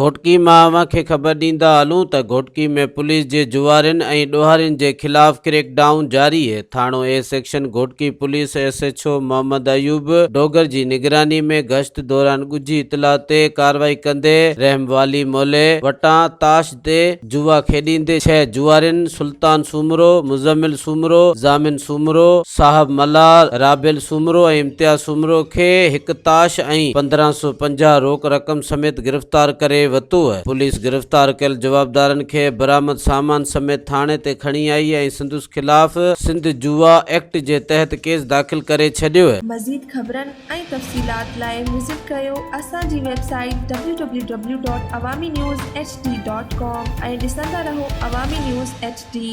گهوٽڪي مان اوهان کي خبر ڏيندا هلون ته گهوٽڪي ۾ پوليس جي جوارين ۽ ڏوهارين جي خلاف ڪريڪ ڊائون جاري، ٿاڻو A section Ghotki police S H O Muhammad Ayub Dogar جي نگراني ۾ گشت دوران ڳجهي اطلاع تي ڪارروائي ڪندي رحم والي مولهي وٽان تاش تي جوا کيڏيندي ڇهه جوارين سلطان سومرو، مزمل سومرو، ضامن سومرو، صاحب ملاح، رابيل سومرو ۽ امتياز سومرو کي هڪ تاش ۽ 1550 روڪ رقم سميت گرفتار ڪري وتو. پوليس گرفتار ڪيل جوابدارن کي برآمد سامان سميت ٿاڻي تي کڻي آئي ۽ سندس خلاف سنڌ جوا ايڪٽ جي تحت ڪيس داخل ڪري ڇڏيو. مزيد خبرن ۽ تفصيلات لاء وزٽ ڪريو اسان جي website W W W dot Awami news H D dot com ۽ ڏسندا رهو عوامي نيوز ايڇ ڊي.